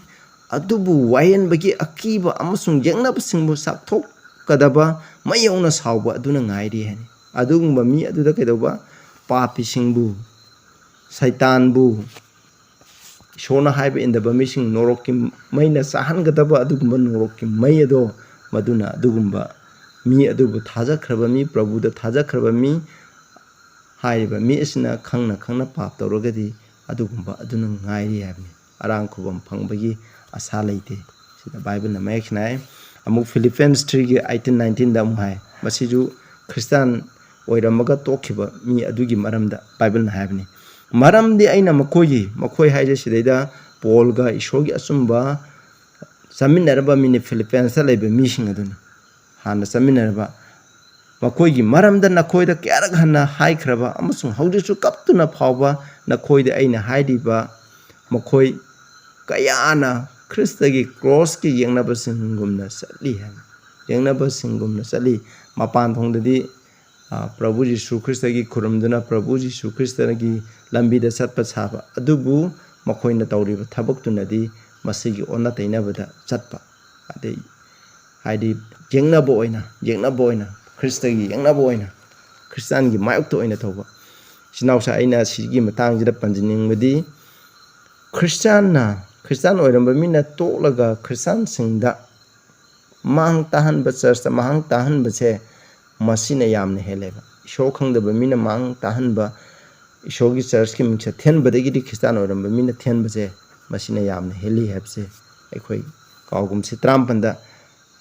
ꯑꯗꯨꯕꯨ ꯋꯥꯌꯦꯟꯕꯒꯤ ꯑꯀꯤꯕ ꯑꯃꯁꯨꯡ ꯌꯦꯛꯅꯕꯁꯤꯡꯕꯨ ꯆꯥꯛꯊꯣꯛꯀꯗꯕ ꯃꯩ ꯌꯧꯅ ꯁꯥꯎꯕ ꯑꯗꯨꯅ ꯉꯥꯏꯔꯤ ꯍꯥꯏꯅꯤ꯫ ꯑꯗꯨꯒꯨꯝꯕ ꯃꯤ ꯑꯗꯨꯗ ꯀꯩꯗꯧꯕ? ꯄꯥꯄꯤꯁꯤꯡꯕꯨ, ꯁꯩꯇꯥꯟꯕꯨ, ꯏꯁꯣꯔꯅ ꯍꯥꯏꯕ ꯏꯟꯗꯕ ꯃꯤꯁꯤꯡ ꯅꯣꯔꯣꯛꯀꯤ ꯃꯩꯅ ꯆꯥꯍꯟꯒꯗꯕ ꯑꯗꯨꯒꯨꯝꯕ ꯅꯣꯔꯣꯛꯀꯤ ꯃꯩ ꯑꯗꯣ, ꯃꯗꯨꯅ ꯑꯗꯨꯒꯨꯝꯕ ꯃꯤ ꯑꯗꯨꯕꯨ ꯊꯥꯖꯈ꯭ꯔꯕ ꯃꯤ, ꯄ꯭ꯔꯚꯨꯗ ꯊꯥꯖꯈ꯭ꯔꯕ ꯃꯤ, ꯍꯥꯏꯔꯤꯕ ꯃꯤ ꯑꯁꯤꯅ ꯈꯪꯅ ꯈꯪꯅ ꯄꯥꯞ ꯇꯧꯔꯒꯗꯤ ꯑꯗꯨꯒꯨꯝꯕ ꯑꯗꯨꯅ ꯉꯥꯏꯔꯤ ꯍꯥꯏꯕꯅꯤ꯫ ꯑꯔꯥꯡ ꯈꯨꯕꯝ ꯐꯪꯕꯒꯤ ꯑꯁꯥ ꯂꯩꯇꯦ꯫ ꯁꯤꯗ ꯕꯥꯏꯕꯜꯅ ꯃꯌꯦꯛ ꯁꯦꯡꯅ ꯍꯥꯏ꯫ ꯑꯃꯨꯛ Philippians three ꯒꯤ eighteen nineteen ꯗ ꯑꯃꯨꯛ ꯍꯥꯏ꯫ ꯃꯁꯤꯁꯨ ꯈ꯭ꯔꯤꯁꯇꯥꯟ ꯑꯣꯏꯔꯝꯃꯒ ꯇꯣꯛꯈꯤꯕ ꯃꯤ ꯑꯗꯨꯒꯤ ꯃꯔꯝꯗ ꯕꯥꯏꯕꯜꯅ ꯍꯥꯏꯕꯅꯤ꯫ "ꯃꯔꯝꯗꯤ ꯑꯩꯅ ꯃꯈꯣꯏꯒꯤ", ꯃꯈꯣꯏ ꯍꯥꯏꯁꯦ ꯁꯤꯗꯩꯗ ꯄꯣꯜꯒ ꯏꯁꯣꯔꯒꯤ ꯑꯆꯨꯝꯕ ꯆꯥꯃꯤꯟꯅꯔꯕ ꯃꯤꯅꯤ, ꯐꯤꯂꯤꯄꯤꯌꯟꯁꯇ ꯂꯩꯕ ꯃꯤꯁꯤꯡ ꯑꯗꯨꯅꯤ꯫ ꯍꯥꯟꯅ ꯆꯥꯃꯤꯟꯅꯔꯕ "ꯃꯈꯣꯏꯒꯤ ꯃꯔꯝꯗ ꯅꯈꯣꯏꯗ ꯀꯌꯥꯔꯛ ꯍꯟꯅ ꯍꯥꯏꯈ꯭ꯔꯕ ꯑꯃꯁꯨꯡ ꯍꯧꯖꯤꯛꯁꯨ ꯀꯞꯇꯨꯅ ꯐꯥꯎꯕ ꯅꯈꯣꯏꯗ ꯑꯩꯅ ꯍꯥꯏꯔꯤꯕ ꯃꯈꯣꯏ ꯀꯌꯥꯅ ꯈ꯭ꯔꯤꯁꯇꯒꯤ ꯀ꯭ꯔꯣꯁꯀꯤ ꯌꯦꯛꯅꯕꯁꯤꯡꯒꯨꯝꯅ ꯆꯠꯂꯤ" ꯍꯥꯏꯅ꯫ ꯌꯦꯛꯅꯕꯁꯤꯡꯒꯨꯝꯅ ꯆꯠꯂꯤ꯫ ꯃꯄꯥꯟ ꯊꯣꯡꯗꯗꯤ, ꯑ, ꯄ꯭ꯔꯚꯨ ꯖꯤꯁꯨ ꯈ꯭ꯔꯤꯁꯇꯒꯤ ꯈꯨꯔꯨꯝꯗꯨꯅ ꯄ꯭ꯔꯚꯨ ꯖꯤꯁꯨ ꯈ꯭ꯔꯤꯁꯇꯒꯤ ꯂꯝꯕꯤꯗ ꯆꯠꯄ ꯁꯥꯕ, ꯑꯗꯨꯕꯨ ꯃꯈꯣꯏꯅ ꯇꯧꯔꯤꯕ ꯊꯕꯛꯇꯨꯅꯗꯤ ꯃꯁꯤꯒꯤ ꯑꯣꯟꯅ ꯇꯩꯅꯕꯗ ꯆꯠꯄ꯫ ꯑꯗꯩ, ꯍꯥꯏꯗꯤ, ꯌꯦꯛꯅꯕ ꯑꯣꯏꯅ, ꯌꯦꯛꯅꯕ ꯑꯣꯏꯅ, ꯈ꯭ꯔꯤꯁꯇꯒꯤ ꯌꯦꯛꯅꯕ ꯑꯣꯏꯅ, ꯈ꯭ꯔꯤꯁꯇꯥꯟꯒꯤ ꯃꯥꯌꯣꯛꯇ ꯑꯣꯏꯅ ꯇꯧꯕ꯫ ꯏꯆꯤꯟ ꯏꯅꯥꯎꯁꯦ, ꯑꯩꯅ ꯁꯤꯒꯤ ꯃꯇꯥꯡꯁꯤꯗ ꯄꯟꯖꯅꯤꯡꯕꯗꯤ, ꯈ꯭ꯔꯤꯁꯇꯥꯟꯅ, ꯈ꯭ꯔꯤꯁꯇꯥꯟ ꯑꯣꯏꯔꯝꯕ ꯃꯤꯅ ꯇꯣꯛꯂꯒ ꯈ꯭ꯔꯤꯁꯇꯥꯟꯁꯤꯡꯗ ꯃꯥꯡ ꯇꯥꯍꯟꯕ, ꯆꯔꯆꯇ ꯃꯥꯡ ꯇꯥꯍꯟꯕꯁꯦ ꯃꯁꯤꯅ ꯌꯥꯝꯅ ꯍꯦꯜꯂꯦꯕ꯫ ꯏꯁꯣꯔ ꯈꯪꯗꯕ ꯃꯤꯅ ꯃꯥꯡ ꯇꯥꯍꯟꯕ, ꯏꯁꯣꯔꯒꯤ ꯆꯔꯆꯀꯤ ꯃꯤꯡꯆꯠ ꯊꯤꯍꯟꯕꯗꯒꯤꯗꯤ ꯈ꯭ꯔꯤꯁꯇꯥꯟ ꯑꯣꯏꯔꯝꯕ ꯃꯤꯅ ꯊꯤꯍꯟꯕꯁꯦ ꯃꯁꯤꯅ ꯌꯥꯝꯅ ꯍꯦꯜꯂꯤ ꯍꯥꯏꯕꯁꯦ ꯑꯩꯈꯣꯏ ꯀꯥꯎꯒꯨꯝꯁꯤ꯫ ꯇꯔꯥꯃꯥꯄꯟꯗ,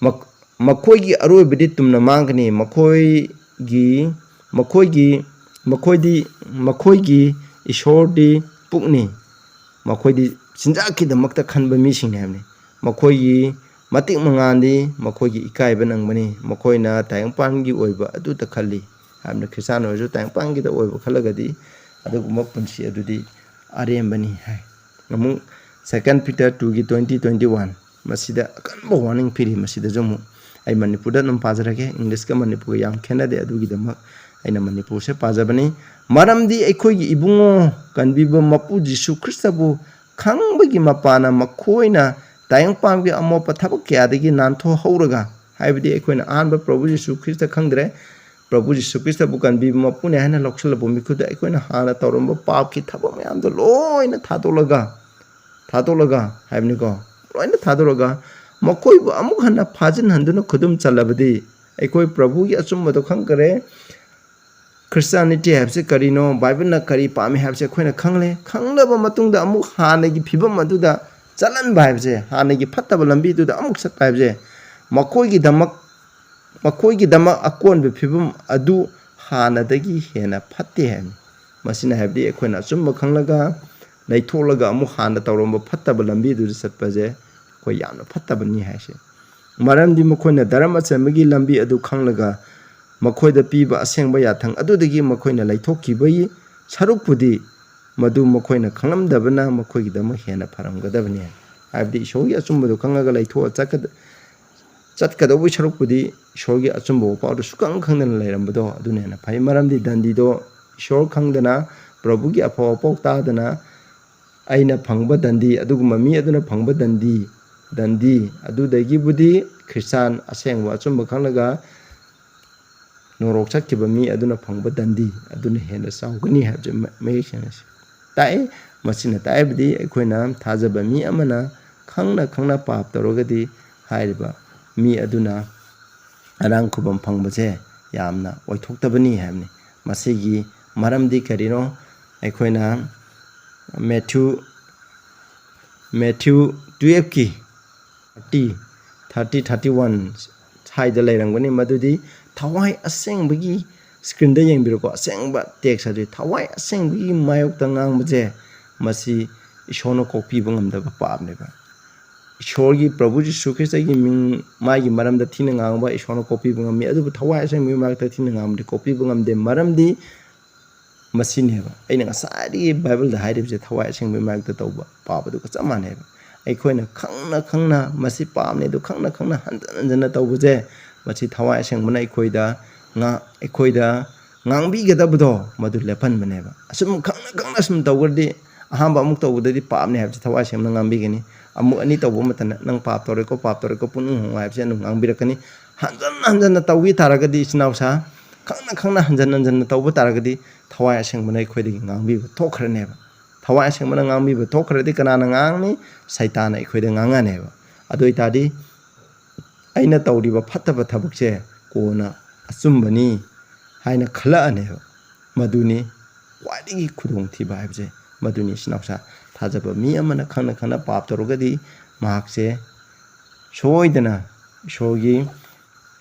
"ꯃꯛ-, ꯃꯈꯣꯏꯒꯤ ꯑꯔꯣꯏꯕꯗꯤ ꯇꯨꯝꯅ ꯃꯥꯡꯒꯅꯤ, ꯃꯈꯣꯏꯒꯤ, ꯃꯈꯣꯏꯒꯤ, ꯃꯈꯣꯏꯗꯤ, ꯃꯈꯣꯏꯒꯤ ꯏꯁꯣꯔꯗꯤ ꯄꯨꯛꯅꯤ, ꯃꯈꯣꯏꯗꯤ ꯆꯤꯟꯖꯥꯛꯀꯤꯗꯃꯛꯇ ꯈꯟꯕ ꯃꯤꯁꯤꯡꯅꯤ" ꯍꯥꯏꯕꯅꯤ꯫ "ꯃꯈꯣꯏꯒꯤ ꯃꯇꯤꯛ ꯃꯉꯥꯜꯗꯤ ꯃꯈꯣꯏꯒꯤ ꯏꯀꯥꯏꯕ ꯅꯪꯕꯅꯤ, ꯃꯈꯣꯏꯅ ꯇꯥꯏꯕꯪꯄꯥꯟꯒꯤ ꯑꯣꯏꯕ ꯑꯗꯨꯇ ꯈꯜꯂꯤ" ꯍꯥꯏꯕꯅ ꯈ꯭ꯔꯤꯁꯇꯥꯟ ꯑꯣꯏꯔꯁꯨ ꯇꯥꯏꯕꯪꯄꯥꯟꯒꯤꯗ ꯑꯣꯏꯕ ꯈꯜꯂꯒꯗꯤ ꯑꯗꯨꯒꯨꯝꯕ ꯄꯨꯟꯁꯤ ꯑꯗꯨꯗꯤ ꯑꯔꯦꯝꯕꯅꯤ ꯍꯥꯏ꯫ ꯑꯃꯨꯛ Second Peter two ꯒꯤ twenty, twenty one, ꯃꯁꯤꯗ ꯑꯀꯟꯕ warning ꯄꯤꯔꯤ꯫ ꯃꯁꯤꯗꯁꯨ ꯑꯃꯨꯛ ꯑꯩ ꯃꯅꯤꯄꯨꯔꯗ ꯑꯗꯨꯝ ꯄꯥꯖꯔꯒꯦ, ꯏꯪꯂꯤꯁꯀ ꯃꯅꯤꯄꯨꯔꯒ ꯌꯥꯝ ꯈꯦꯠꯅꯗꯦ, ꯑꯗꯨꯒꯤꯗꯃꯛ ꯑꯩꯅ ꯃꯅꯤꯄꯨꯔꯁꯦ ꯄꯥꯖꯕꯅꯤ꯫ "ꯃꯔꯝꯗꯤ ꯑꯩꯈꯣꯏꯒꯤ ꯏꯕꯨꯡꯉꯣ ꯀꯟꯕꯤꯕ ꯃꯄꯨ ꯖꯤꯁꯨ ꯈ꯭ꯔꯤꯁꯇꯕꯨ ꯈꯪꯕꯒꯤ ꯃꯄꯥꯟꯅ ꯃꯈꯣꯏꯅ ꯇꯥꯏꯕꯪꯄꯥꯟꯒꯤ ꯑꯃꯣꯠꯄ ꯊꯕꯛ ꯀꯌꯥꯗꯒꯤ ꯅꯥꯟꯊꯣꯛꯍꯧꯔꯒ", ꯍꯥꯏꯕꯗꯤ ꯑꯩꯈꯣꯏꯅ ꯑꯍꯥꯟꯕ ꯄ꯭ꯔꯚꯨ ꯖꯤꯁꯨ ꯈ꯭ꯔꯤꯁꯇ ꯈꯪꯗ꯭ꯔꯦ, ꯄ꯭ꯔꯚꯨ ꯖꯤꯁꯨ ꯈ꯭ꯔꯤꯁꯇꯕꯨ ꯀꯟꯕꯤꯕ ꯃꯄꯨꯅꯦ ꯍꯥꯏꯅ ꯂꯧꯁꯤꯜꯂꯕ ꯃꯤꯀꯨꯞꯇ ꯑꯩꯈꯣꯏꯅ ꯍꯥꯟꯅ ꯇꯧꯔꯝꯕ ꯄꯥꯞꯀꯤ ꯊꯕꯛ ꯃꯌꯥꯝꯗꯣ ꯂꯣꯏꯅ ꯊꯥꯗꯣꯛꯂꯒ, ꯊꯥꯗꯣꯛꯂꯒ ꯍꯥꯏꯕꯅꯤꯀꯣ, ꯂꯣꯏꯅ ꯊꯥꯗꯣꯛꯂꯒ ꯃꯈꯣꯏꯕꯨ ꯑꯃꯨꯛ ꯍꯟꯅ ꯐꯥꯖꯤꯟꯍꯟꯗꯨꯅ ꯈꯨꯗꯨꯝ ꯆꯜꯂꯕꯗꯤ ꯑꯩꯈꯣꯏ ꯄ꯭ꯔꯚꯨꯒꯤ ꯑꯆꯨꯝꯕꯗꯣ ꯈꯪꯈꯔꯦ꯫ ꯈ꯭ꯔꯤꯁꯇꯤꯌꯥꯅꯤꯇꯤ ꯍꯥꯏꯕꯁꯦ ꯀꯔꯤꯅꯣ, ꯕꯥꯏꯕꯜꯅ ꯀꯔꯤ ꯄꯥꯝꯃꯤ ꯍꯥꯏꯕꯁꯦ ꯑꯩꯈꯣꯏꯅ ꯈꯪꯂꯦ꯫ ꯈꯪꯂꯕ ꯃꯇꯨꯡꯗ ꯑꯃꯨꯛ ꯍꯥꯟꯅꯒꯤ ꯐꯤꯕꯝ ꯑꯗꯨꯗ ꯆꯠꯍꯟꯕ ꯍꯥꯏꯕꯁꯦ, ꯍꯥꯟꯅꯒꯤ ꯐꯠꯇꯕ ꯂꯝꯕꯤꯗꯨꯗ ꯑꯃꯨꯛ ꯆꯠꯄ ꯍꯥꯏꯕꯁꯦ, ꯃꯈꯣꯏꯒꯤꯗꯃꯛ, ꯃꯈꯣꯏꯒꯤꯗꯃꯛ ꯑꯀꯣꯟꯕ ꯐꯤꯕꯝ ꯑꯗꯨ ꯍꯥꯟꯅꯗꯒꯤ ꯍꯦꯟꯅ ꯐꯠꯇꯦ ꯍꯥꯏꯕꯅꯤ꯫ ꯃꯁꯤꯅ ꯍꯥꯏꯕꯗꯤ ꯑꯩꯈꯣꯏꯅ ꯑꯆꯨꯝꯕ ꯈꯪꯂꯒ ꯂꯩꯊꯣꯛꯂꯒ ꯑꯃꯨꯛ ꯍꯥꯟꯅ ꯇꯧꯔꯝꯕ ꯐꯠꯇꯕ ꯂꯝꯕꯤꯗꯨꯗ ꯆꯠꯄꯁꯦ ꯑꯩꯈꯣꯏ ꯌꯥꯝꯅ ꯐꯠꯇꯕꯅꯤ ꯍꯥꯏꯁꯦ꯫ ꯃꯔꯝꯗꯤ ꯃꯈꯣꯏꯅ ꯙꯔꯃ ꯑꯆꯝꯕꯒꯤ ꯂꯝꯕꯤ ꯑꯗꯨ ꯈꯪꯂꯒ ꯃꯈꯣꯏꯗ ꯄꯤꯕ ꯑꯁꯦꯡꯕ ꯌꯥꯊꯪ ꯑꯗꯨꯗꯒꯤ ꯃꯈꯣꯏꯅ ꯂꯩꯊꯣꯛꯈꯤꯕꯒꯤ ꯁꯔꯨꯛꯄꯨꯗꯤ ꯃꯗꯨ ꯃꯈꯣꯏꯅ ꯈꯪꯂꯝꯗꯕꯅ ꯃꯈꯣꯏꯒꯤꯗꯃꯛ ꯍꯦꯟꯅ ꯐꯔꯝꯒꯗꯕꯅꯤ꯫ ꯍꯥꯏꯕꯗꯤ ꯏꯁꯣꯔꯒꯤ ꯑꯆꯨꯝꯕꯗꯨ ꯈꯪꯉꯒ ꯂꯩꯊꯣꯛꯑ ꯆꯠꯀꯗ-, ꯆꯠꯀꯗꯧꯕꯒꯤ ꯁꯔꯨꯛꯄꯨꯗꯤ ꯏꯁꯣꯔꯒꯤ ꯑꯆꯨꯝꯕ ꯋꯥꯄꯥꯎꯗꯨ ꯁꯨꯈꯪ ꯈꯪꯗꯅ ꯂꯩꯔꯝꯕꯗꯣ ꯑꯗꯨꯅ ꯍꯦꯟꯅ ꯐꯩ꯫ ꯃꯔꯝꯗꯤ ꯗꯟꯗꯤꯗꯣ ꯏꯁꯣꯔ ꯈꯪꯗꯅ, ꯄ꯭ꯔꯚꯨꯒꯤ ꯑꯐꯕ ꯄꯥꯎ ꯇꯥꯗꯅ ꯑꯩꯅ ꯐꯪꯕ ꯗꯟꯗꯤ, ꯑꯗꯨꯒꯨꯝꯕ ꯃꯤ ꯑꯗꯨꯅ ꯐꯪꯕ ꯗꯟꯗꯤ, ꯗꯟꯗꯤ ꯑꯗꯨꯗꯒꯤꯕꯨꯗꯤ ꯈ꯭ꯔꯤꯁꯇꯥꯟ ꯑꯁꯦꯡꯕ ꯑꯆꯨꯝꯕ ꯈꯪꯂꯒ ꯅꯣꯔꯣꯛ ꯆꯠꯈꯤꯕ ꯃꯤ ꯑꯗꯨꯅ ꯐꯪꯕ ꯗꯟꯗꯤ ꯑꯗꯨꯅ ꯍꯦꯟꯅ ꯆꯥꯎꯒꯅꯤ ꯍꯥꯏꯕꯁꯦ ꯃ-, ꯃꯌꯦꯛ ꯁꯦꯡꯅ ꯇꯥꯛꯑꯦ꯫ ꯃꯁꯤꯅ ꯇꯥꯛꯏꯕꯗꯤ ꯑꯩꯈꯣꯏꯅ ꯊꯥꯖꯕ ꯃꯤ ꯑꯃꯅ ꯈꯪꯅ ꯈꯪꯅ ꯄꯥꯞ ꯇꯧꯔꯒꯗꯤ ꯍꯥꯏꯔꯤꯕ ꯃꯤ ꯑꯗꯨꯅ ꯑꯔꯥꯡ ꯈꯨꯕꯝ ꯐꯪꯕꯁꯦ ꯌꯥꯝꯅ ꯑꯣꯏꯊꯣꯛꯇꯕꯅꯤ ꯍꯥꯏꯕꯅꯤ꯫ ꯃꯁꯤꯒꯤ ꯃꯔꯝꯗꯤ ꯀꯔꯤꯅꯣ? ꯑꯩꯈꯣꯏꯅ ꯃꯦꯊ꯭ꯌꯨ, ꯃꯦꯊ꯭ꯌꯨ twelve ꯀꯤ thirty, thirty, thirty one ꯁ꯭ꯋꯥꯏꯗ ꯂꯩꯔꯝꯒꯅꯤ꯫ ꯃꯗꯨꯗꯤ ꯊꯋꯥꯏ ꯑꯁꯦꯡꯕꯒꯤ, screen ꯗ ꯌꯦꯡꯕꯤꯔꯣꯀꯣ, ꯑꯁꯦꯡꯕ text ꯑꯗꯨꯗꯤ ꯊꯋꯥꯏ ꯑꯁꯦꯡꯕꯒꯤ ꯃꯥꯌꯣꯛꯇ ꯉꯥꯡꯕꯁꯦ, ꯃꯁꯤ ꯏꯁꯣꯔꯅ ꯀꯣꯛꯄꯤꯕ ꯉꯝꯗꯕ ꯄꯥꯞꯅꯦꯕ꯫ ꯏꯁꯣꯔꯒꯤ ꯄ꯭ꯔꯚꯨ ꯖꯤꯁꯨ ꯈ꯭ꯔꯤꯁꯇꯒꯤ ꯃꯤꯡ, ꯃꯥꯒꯤ ꯃꯔꯝꯗ ꯊꯤꯅ ꯉꯥꯡꯕ ꯏꯁꯣꯔꯅ ꯀꯣꯛꯄꯤꯕ ꯉꯝꯃꯤ, ꯑꯗꯨꯕꯨ ꯊꯋꯥꯏ ꯑꯁꯦꯡꯕꯒꯤ ꯃꯔꯛꯇ ꯊꯤꯅ ꯉꯥꯡꯕꯗꯤ ꯀꯣꯛꯄꯤꯕ ꯉꯝꯗꯦ꯫ ꯃꯔꯝꯗꯤ ꯃꯁꯤꯅꯦꯕ ꯑꯩꯅ ꯉꯁꯥꯏꯗꯒꯤ ꯕꯥꯏꯕꯜꯗ ꯍꯥꯏꯔꯤꯕꯁꯦ, ꯊꯋꯥꯏ ꯑꯁꯦꯡꯕꯒꯤ ꯃꯔꯛꯇ ꯇꯧꯕ ꯄꯥꯞ ꯑꯗꯨꯒ ꯆꯞ ꯃꯥꯟꯅꯩꯕ꯫ ꯑꯩꯈꯣꯏꯅ ꯈꯪꯅ ꯈꯪꯅ ꯃꯁꯤ ꯄꯥꯞꯅꯦ ꯑꯗꯨ ꯈꯪꯅ ꯈꯪꯅ ꯍꯟꯖꯟ ꯍꯟꯖꯟꯅ ꯇꯧꯕꯁꯦ, ꯃꯁꯤ ꯊꯋꯥꯏ ꯑꯁꯦꯡꯕꯅ ꯑꯩꯈꯣꯏꯗ ꯉꯥ-, ꯑꯩꯈꯣꯏꯗ ꯉꯥꯡꯕꯤꯒꯗꯕꯗꯣ ꯃꯗꯨ ꯂꯦꯞꯍꯟꯕꯅꯦꯕ꯫ ꯑꯁꯨꯝ ꯈꯪꯅ ꯈꯪꯅ ꯁꯨꯝ ꯇꯧꯈ꯭ꯔꯗꯤ, ꯑꯍꯥꯟꯕ ꯑꯃꯨꯛ ꯇꯧꯕꯗꯗꯤ ꯄꯥꯞꯅꯦ ꯍꯥꯏꯕꯁꯤ ꯊꯋꯥꯏ ꯁꯦꯡꯅ ꯉꯥꯡꯕꯤꯒꯅꯤ꯫ ꯑꯃꯨꯛ ꯑꯅꯤ ꯇꯧꯕ ꯃꯇꯝꯗ, "ꯅꯪ ꯄꯥꯞ ꯇꯧꯔꯦꯀꯣ, ꯄꯥꯞ ꯇꯧꯔꯦꯀꯣ, ꯄꯨꯛꯅꯤꯡ ꯍꯣꯡꯉꯨ" ꯍꯥꯏꯕꯁꯤ ꯑꯗꯨꯝ ꯉꯥꯡꯕꯤꯔꯛꯀꯅꯤ꯫ ꯍꯟꯖꯟ ꯍꯟꯖꯟꯅ ꯇꯧꯕꯤ ꯇꯥꯔꯒꯗꯤ, ꯏꯆꯤꯟ ꯏꯅꯥꯎꯁꯥ, ꯈꯪꯅ ꯈꯪꯅ ꯍꯟꯖꯟ ꯍꯟꯖꯟꯅ ꯇꯧꯕ ꯇꯥꯔꯒꯗꯤ, ꯊꯋꯥꯏ ꯑꯁꯦꯡꯕꯅ ꯑꯩꯈꯣꯏꯗꯒꯤ ꯉꯥꯡꯕꯤꯕ ꯊꯣꯛꯈ꯭ꯔꯅꯦꯕ꯫ ꯊꯋꯥꯏ ꯑꯁꯦꯡꯕꯅ ꯉꯥꯡꯕꯤꯕ ꯊꯣꯛꯈ꯭ꯔꯗꯤ ꯀꯅꯥꯅ ꯉꯥꯡꯅꯤ? ꯁꯩꯇꯥꯟꯅ ꯑꯩꯈꯣꯏꯗ ꯉꯥꯡꯉꯅꯦꯕ꯫ ꯑꯗꯨ ꯑꯣꯏꯇꯥꯔꯗꯤ ꯑꯩꯅ ꯇꯧꯔꯤꯕ ꯐꯠꯇꯕ ꯊꯕꯛꯁꯦ ꯀꯣꯟꯅ ꯑꯆꯨꯝꯕꯅꯤ ꯍꯥꯏꯅ ꯈꯜꯂꯛꯑꯅꯦꯕ꯫ ꯃꯗꯨꯅꯤ ꯈ꯭ꯋꯥꯏꯗꯒꯤ ꯈꯨꯗꯣꯡꯊꯤꯕ ꯍꯥꯏꯕꯁꯦ, ꯃꯗꯨꯅꯤ ꯏꯆꯤꯟ ꯏꯅꯥꯎꯁꯥ꯫ ꯊꯥꯖꯕ ꯃꯤ ꯑꯃꯅ ꯈꯪꯅ ꯈꯪꯅ ꯄꯥꯞ ꯇꯧꯔꯒꯗꯤ ꯃꯍꯥꯛꯁꯦ ꯁꯣꯏꯗꯅ ꯏꯁꯣꯔꯒꯤ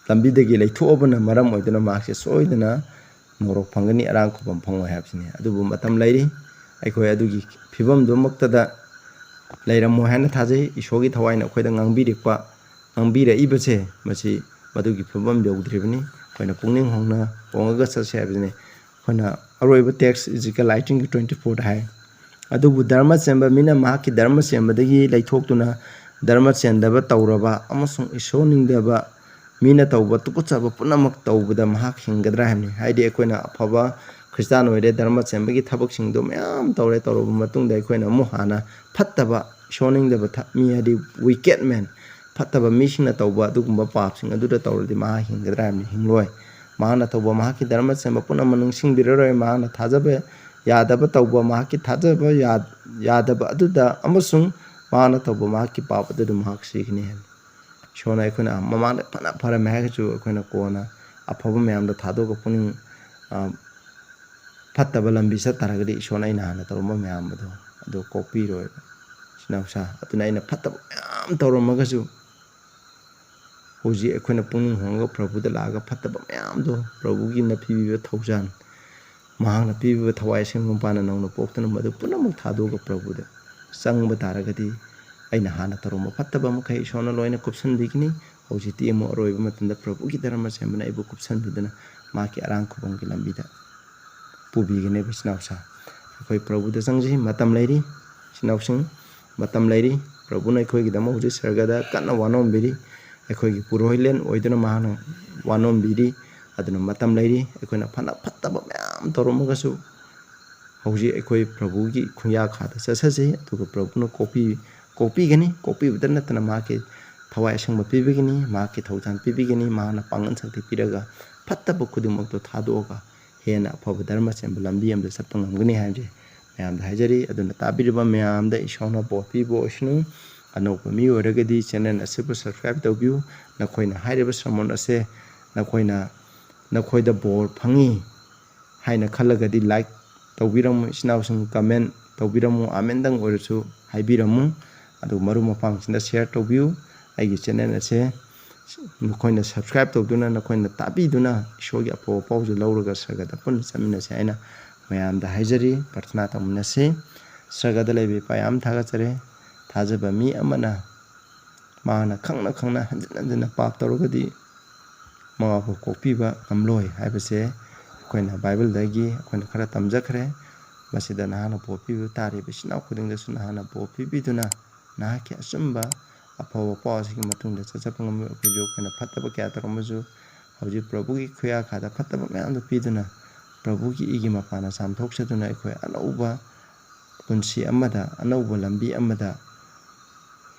ꯂꯝꯕꯤꯗꯒꯤ ꯂꯩꯊꯣꯛꯑꯕꯅ ꯃꯔꯝ ꯑꯣꯏꯗꯨꯅ ꯃꯍꯥꯛꯁꯦ ꯁꯣꯏꯗꯅ ꯅꯣꯔꯣꯛ ꯐꯪꯒꯅꯤ, ꯑꯔꯥꯡ ꯈꯨꯕꯝ ꯐꯪꯉꯣꯏ ꯍꯥꯏꯕꯁꯤꯅꯤ꯫ ꯑꯗꯨꯕꯨ ꯃꯇꯝ ꯂꯩꯔꯤ, ꯑꯩꯈꯣꯏ ꯑꯗꯨꯒꯤ ꯐꯤꯕꯝꯗꯨꯃꯛꯇꯗ ꯂꯩꯔꯝꯃꯣꯏ ꯍꯥꯏꯅ ꯊꯥꯖꯩ꯫ ꯏꯁꯣꯔꯒꯤ ꯊꯋꯥꯏꯅ ꯑꯩꯈꯣꯏꯗ ꯉꯥꯡꯕꯤꯔꯛꯄ, ꯉꯥꯡꯕꯤꯔꯛꯏꯕꯁꯦ, ꯃꯁꯤ ꯃꯗꯨꯒꯤ ꯐꯤꯕꯝ ꯌꯧꯗ꯭ꯔꯤꯕꯅꯤ꯫ ꯑꯩꯈꯣꯏꯅ ꯄꯨꯛꯅꯤꯡ ꯍꯣꯡꯅ, ꯍꯣꯡꯉꯒ ꯆꯠꯁꯦ ꯍꯥꯏꯕꯁꯤꯅꯤ꯫ ꯑꯩꯈꯣꯏꯅ ꯑꯔꯣꯏꯕ ꯇꯦꯛꯁ ꯏꯖꯤꯀꯦꯜ ꯑꯥꯏꯇꯤꯟꯒꯤ ꯇ꯭ꯋꯦꯟꯇꯤ ꯐꯣꯔꯗ ꯍꯥꯏ, "ꯑꯗꯨꯕꯨ ꯙꯔꯃ ꯆꯦꯟꯕ ꯃꯤꯅ ꯃꯍꯥꯛꯀꯤ ꯙꯔꯃ ꯆꯦꯟꯕꯗꯒꯤ ꯂꯩꯊꯣꯛꯇꯨꯅ ꯙꯔꯃ ꯆꯦꯟꯗꯕ ꯇꯧꯔꯕ ꯑꯃꯁꯨꯡ ꯏꯁꯣꯔ ꯅꯤꯡꯗꯕ ꯃꯤꯅ ꯇꯧꯕ ꯇꯨꯀꯠꯆꯕ ꯄꯨꯝꯅꯃꯛ ꯇꯧꯕꯗ ꯃꯍꯥꯛ ꯍꯤꯡꯒꯗ꯭ꯔꯥ?" ꯍꯥꯏꯕꯅꯤ꯫ ꯍꯥꯏꯗꯤ ꯑꯩꯈꯣꯏꯅ ꯑꯐꯕ ꯈ꯭ꯔꯤꯁꯇꯥꯟ ꯑꯣꯏꯔꯦ, ꯙꯔꯃ ꯆꯦꯟꯕꯒꯤ ꯊꯕꯛꯁꯤꯡꯗꯣ ꯃꯌꯥꯝ ꯇꯧꯔꯦ, ꯇꯧꯔꯕ ꯃꯇꯨꯡꯗ ꯑꯩꯈꯣꯏꯅ ꯑꯃꯨꯛ ꯍꯥꯟꯅ ꯐꯠꯇꯕ, ꯏꯁꯣꯔ ꯅꯤꯡꯗꯕ ꯊ-, ꯃꯤ, ꯍꯥꯏꯗꯤ wicked man, ꯐꯠꯇꯕ ꯃꯤꯁꯤꯡꯅ ꯇꯧꯕ ꯑꯗꯨꯒꯨꯝꯕ ꯄꯥꯞꯁꯤꯡ ꯑꯗꯨꯗ ꯇꯧꯔꯗꯤ ꯃꯍꯥꯛ ꯍꯤꯡꯒꯗ꯭ꯔꯥ ꯍꯥꯏꯕꯅꯤ? ꯍꯤꯡꯂꯣꯏ꯫ ꯃꯍꯥꯛꯅ ꯇꯧꯕ ꯃꯍꯥꯛꯀꯤ ꯙꯔꯃ ꯆꯦꯟꯕ ꯄꯨꯝꯅꯃꯛ ꯅꯤꯡꯁꯤꯡꯕꯤꯔꯔꯣꯏ꯫ ꯃꯍꯥꯛꯅ ꯊꯥꯖꯕ ꯌꯥꯗꯕ ꯇꯧꯕ, ꯃꯍꯥꯛꯀꯤ ꯊꯥꯖꯕ ꯌꯥ-, ꯌꯥꯗꯕ ꯑꯗꯨꯗ ꯑꯃꯁꯨꯡ ꯃꯍꯥꯛꯅ ꯇꯧꯕ ꯃꯍꯥꯛꯀꯤ ꯄꯥꯞ ꯑꯗꯨꯗ ꯃꯍꯥꯛ ꯁꯤꯒꯅꯤ ꯍꯥꯏꯕꯅꯤ꯫ ꯏꯁꯣꯔꯅ ꯑꯩꯈꯣꯏꯅ ꯃꯃꯥꯡꯗ ꯐꯅ ꯐꯔꯝꯃꯦ ꯍꯥꯏꯔꯒꯁꯨ, ꯑꯩꯈꯣꯏꯅ ꯀꯣꯟꯅ ꯑꯐꯕ ꯃꯌꯥꯝꯗ ꯊꯥꯗꯣꯛꯑꯒ ꯄꯨꯛꯅꯤꯡ, ꯑ, ꯐꯠꯇꯕ ꯂꯝꯕꯤ ꯆꯠ ꯇꯥꯔꯒꯗꯤ ꯏꯁꯣꯔꯅ ꯑꯩꯅ ꯍꯥꯟꯅ ꯇꯧꯔꯝꯕ ꯃꯌꯥꯝ ꯑꯗꯣ, ꯑꯗꯨ ꯀꯣꯛꯄꯤꯔꯣꯏꯕ, ꯏꯆꯤꯟ ꯏꯅꯥꯎꯁꯥ꯫ ꯑꯗꯨꯅ ꯑꯩꯅ ꯐꯠꯇꯕ ꯃꯌꯥꯝ ꯇꯧꯔꯝꯃꯒꯁꯨ, ꯍꯧꯖꯤꯛ ꯑꯩꯈꯣꯏꯅ ꯄꯨꯛꯅꯤꯡ ꯍꯣꯡꯉꯒ ꯄ꯭ꯔꯚꯨꯗ ꯂꯥꯛꯑꯒ ꯐꯠꯇꯕ ꯃꯌꯥꯝꯗꯣ, ꯄ꯭ꯔꯚꯨꯒꯤ ꯅꯄꯤꯕꯤꯕ ꯊꯧꯖꯥꯜ, ꯃꯍꯥꯛꯅ ꯄꯤꯕꯤꯕ ꯊꯋꯥꯏ ꯑꯁꯦꯡꯕ ꯃꯄꯥꯟꯅ ꯅꯧꯅ ꯄꯣꯛꯇꯨꯅ ꯃꯗꯨ ꯄꯨꯝꯅꯃꯛ ꯊꯥꯗꯣꯛꯑꯒ ꯄ꯭ꯔꯚꯨꯗ ꯆꯪꯕ ꯇꯥꯔꯒꯗꯤ, ꯑꯩꯅ ꯍꯥꯟꯅ ꯇꯧꯔꯝꯕ ꯐꯠꯇꯕ ꯃꯈꯩ ꯏꯁꯣꯔꯅ ꯂꯣꯏꯅ ꯀꯨꯞꯁꯟꯕꯤꯒꯅꯤ꯫ ꯍꯧꯖꯤꯛꯇꯤ ꯑꯃꯨꯛ ꯑꯔꯣꯏꯕ ꯃꯇꯝꯗ ꯄ꯭ꯔꯚꯨꯒꯤ ꯙꯔꯃ ꯁꯦꯝꯕꯅ ꯑꯩꯕꯨ ꯀꯨꯞꯁꯟꯕꯤꯗꯨꯅ ꯃꯍꯥꯛꯀꯤ ꯑꯔꯥꯡ ꯈꯨꯕꯝꯒꯤ ꯂꯝꯕꯤꯗ ꯄꯨꯕꯤꯒꯅꯦꯕ ꯏꯆꯤꯟ ꯏꯅꯥꯎꯁꯥ꯫ ꯑꯩꯈꯣꯏ ꯄ꯭ꯔꯚꯨꯗ ꯆꯪꯁꯤ, ꯃꯇꯝ ꯂꯩꯔꯤ ꯏꯆꯤꯟ ꯏꯅꯥꯎꯁꯤꯡ, ꯃꯇꯝ ꯂꯩꯔꯤ꯫ ꯄ꯭ꯔꯚꯨꯅ ꯑꯩꯈꯣꯏꯒꯤꯗꯃꯛ ꯍꯧꯖꯤꯛ ꯁꯔꯒꯗ ꯀꯟꯅ ꯋꯥꯅꯣꯝꯕꯤꯔꯤ꯫ ꯑꯩꯈꯣꯏꯒꯤ ꯄꯨꯔꯣꯍꯤꯠꯂꯦꯟ ꯑꯣꯏꯗꯨꯅ ꯃꯍꯥꯛꯅ ꯋꯥꯅꯣꯝꯕꯤꯔꯤ꯫ ꯑꯗꯨꯅ ꯃꯇꯝ ꯂꯩꯔꯤ꯫ ꯑꯩꯈꯣꯏꯅ ꯐꯅ ꯐꯠꯇꯕ ꯃꯌꯥꯝ ꯇꯧꯔꯝꯃꯒꯁꯨ ꯍꯧꯖꯤꯛ ꯑꯩꯈꯣꯏ ꯄ꯭ꯔꯚꯨꯒꯤ ꯈꯣꯡꯌꯥꯈꯥꯗ ꯆꯠꯆꯁꯤ꯫ ꯑꯗꯨꯒ ꯄ꯭ꯔꯚꯨꯅ ꯀꯣꯛꯄꯤ-, ꯀꯣꯛꯄꯤꯒꯅꯤ꯫ ꯀꯣꯛꯄꯤꯕꯗ ꯅꯠꯇꯅ ꯃꯍꯥꯛꯀꯤ ꯊꯋꯥꯏ ꯑꯁꯦꯡꯕ ꯄꯤꯕꯤꯒꯅꯤ, ꯃꯍꯥꯛꯀꯤ ꯊꯧꯖꯥꯜ ꯄꯤꯕꯤꯒꯅꯤ, ꯃꯍꯥꯛꯅ ꯄꯥꯡꯒꯜ ꯁꯛꯇꯤ ꯄꯤꯔꯒ ꯐꯠꯇꯕ ꯈꯨꯗꯤꯡꯃꯛꯇꯣ ꯊꯥꯗꯣꯛꯑꯒ ꯍꯦꯟꯅ ꯑꯐꯕ ꯙꯔꯃ ꯆꯦꯟꯕ ꯂꯝꯕꯤ ꯑꯃꯗ ꯆꯠꯄ ꯉꯝꯒꯅꯤ ꯍꯥꯏꯕꯁꯦ ꯃꯌꯥꯝꯗ ꯍꯥꯏꯖꯔꯤ꯫ ꯑꯗꯨꯅ ꯇꯥꯕꯤꯔꯤꯕ ꯃꯌꯥꯝꯗ ꯏꯁꯣꯔꯅ ꯕꯣꯔ ꯄꯤꯕ ꯑꯣꯏꯁꯅꯨ꯫ ꯑꯅꯧꯕ ꯃꯤ ꯑꯣꯏꯔꯒꯗꯤ ꯆꯦꯅꯦꯜ ꯑꯁꯤꯕꯨ ꯁꯕꯁꯀ꯭ꯔꯥꯏꯕ ꯇꯧꯕꯤꯌꯨ꯫ ꯅꯈꯣꯏꯅ ꯍꯥꯏꯔꯤꯕ ꯁꯔꯃꯣꯟ ꯑꯁꯦ ꯅꯈꯣꯏꯅ, ꯅꯈꯣꯏꯗ ꯕꯣꯔ ꯐꯪꯉꯤ ꯍꯥꯏꯅ ꯈꯜꯂꯒꯗꯤ ꯂꯥꯏꯛ ꯇꯧꯕꯤꯔꯝꯃꯨ, ꯏꯆꯤꯟ ꯏꯅꯥꯎꯁꯤꯡ ꯀꯃꯦꯟ ꯇꯧꯕꯤꯔꯝꯃꯨ, ꯑꯥꯃꯦꯟꯗꯪ ꯑꯣꯏꯔꯁꯨ ꯍꯥꯏꯕꯤꯔꯝꯃꯨ꯫ ꯑꯗꯨꯒ ꯃꯔꯨꯞ ꯃꯄꯥꯡꯁꯤꯡꯗ ꯁꯤꯌꯔ ꯇꯧꯕꯤꯌꯨ꯫ ꯑꯩꯒꯤ ꯆꯦꯅꯦꯜ ꯑꯁꯦ ꯅꯈꯣꯏꯅ ꯁꯕꯁꯀ꯭ꯔꯥꯏꯕ ꯇꯧꯗꯨꯅ, ꯅꯈꯣꯏꯅ ꯇꯥꯕꯤꯗꯨꯅ ꯏꯁꯣꯔꯒꯤ ꯑꯐꯕ ꯄꯥꯎꯁꯦ ꯂꯧꯔꯒ ꯁꯔꯒꯗ ꯄꯨꯟꯅ ꯆꯠꯃꯤꯟꯅꯁꯦ ꯍꯥꯏꯅ ꯃꯌꯥꯝꯗ ꯍꯥꯏꯖꯔꯤ꯫ ꯄ꯭ꯔꯊꯅꯥ ꯇꯧꯃꯤꯟꯅꯁꯤ꯫ ꯁꯔꯒꯗ ꯂꯩꯕ ꯏꯄꯥ, ꯌꯥꯝ ꯊꯥꯒꯠꯆꯔꯤ꯫ ꯊꯥꯖꯕ ꯃꯤ ꯑꯃꯅ ꯃꯥꯅ ꯈꯪꯅ ꯈꯪꯅ ꯍꯟꯖꯤꯟ ꯍꯟꯖꯤꯟꯅ ꯄꯥꯞ ꯇꯧꯔꯒꯗꯤ ꯃꯉꯥꯐꯥꯎ ꯀꯣꯛꯄꯤꯕ ꯉꯝꯂꯣꯏ ꯍꯥꯏꯕꯁꯦ ꯑꯩꯈꯣꯏꯅ ꯕꯥꯏꯕꯜꯗꯒꯤ ꯑꯩꯈꯣꯏꯅ ꯈꯔ ꯇꯝꯖꯈ꯭ꯔꯦ꯫ ꯃꯁꯤꯗ ꯅꯍꯥꯛꯅ ꯕꯣꯔ ꯄꯤꯕ ꯇꯥꯔꯤꯕ ꯏꯆꯤꯟ ꯏꯅꯥꯎ ꯈꯨꯗꯤꯡꯗꯁꯨ ꯅꯍꯥꯛꯅ ꯕꯣꯔ ꯄꯤꯕꯤꯗꯨꯅ ꯅꯍꯥꯛꯀꯤ ꯑꯆꯨꯝꯕ ꯑꯐꯕ ꯄꯥꯎ ꯑꯁꯤꯒꯤ ꯃꯇꯨꯡꯗ ꯆꯠꯆꯕ ꯉꯝꯕ ꯑꯩꯈꯣꯏꯁꯨ ꯑꯩꯈꯣꯏꯅ ꯐꯠꯇꯕ ꯀꯌꯥ ꯇꯧꯔꯝꯃꯁꯨ ꯍꯧꯖꯤꯛ ꯄ꯭ꯔꯚꯨꯒꯤ ꯈꯨꯌꯥꯈꯥꯗ ꯐꯠꯇꯕ ꯃꯌꯥꯝꯗꯨ ꯄꯤꯗꯨꯅ ꯄ꯭ꯔꯚꯨꯒꯤ ꯏꯒꯤ ꯃꯄꯥꯟꯅ ꯆꯥꯝꯊꯣꯛꯆꯗꯨꯅ ꯑꯩꯈꯣꯏ ꯑꯅꯧꯕ ꯄꯨꯟꯁꯤ ꯑꯃꯗ, ꯑꯅꯧꯕ ꯂꯝꯕꯤ ꯑꯃꯗ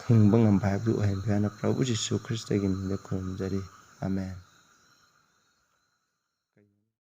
ꯍꯤꯡꯕ ꯉꯝꯕ ꯍꯥꯏꯕꯗꯨ ꯑꯣꯏꯍꯟꯕꯤꯌꯨ ꯍꯥꯏꯅ ꯄ꯭ꯔꯚꯨ ꯖꯤꯁꯨ ꯈ꯭ꯔꯤꯁꯇꯒꯤ ꯃꯤꯡꯗ ꯈꯨꯔꯨꯝꯖꯔꯤ꯫ ꯑꯥꯃꯦꯟ꯫